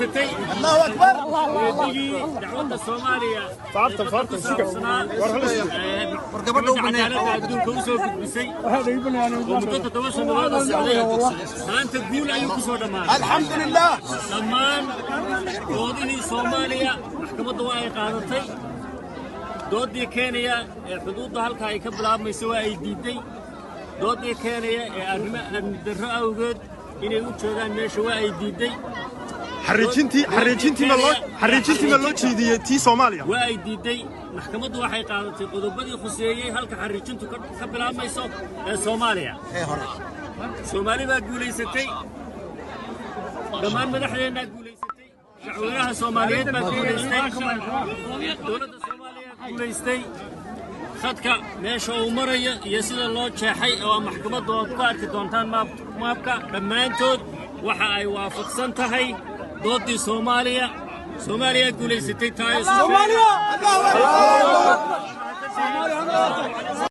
Allahu akbar. Weedigii dacwadda Soomaaliya ku saabsanaa War gabadha u banee. Cadaaladda adduunka u soo gudbisay oo muddo 7 sannadood oo socday, maanta guul ayuu ku soo dhammaaday. Alxamdulilah. Dhammaan doodihii Soomaaliya maxkamadda waa ay qaadatay. Doodii Kenya ee xuduudda halka ay ka bilaabmayso waa ay diidday. Doodii Kenya ee arrimo amni darro awgeed inay u joogaan meesha waa ay diidday. Xariijintii ma loo jeediyey tii Soomaaliya? Waa ay diidday. Maxkamaddu waxay qaadatay qodobadii khuseeyey halka xariijintu ka bilaabmayso ee Soomaaliya. Ee hore. Soomaali baa guulaysatay, dhammaan madaxdeennaa guulaysatay, shacweynaha Soomaaliyeed baa guulaystay, dowladda Soomaaliya guulaystay. Khadka meesha uu marayo iyo sida loo jeexay oo maxkamaddu aad ku arki doontaan maabka, dhammaantood waxa ay waafaqsan tahay doodii Soomaaliya. Soomaaliya guulaysatay tahay. Allahu akbar.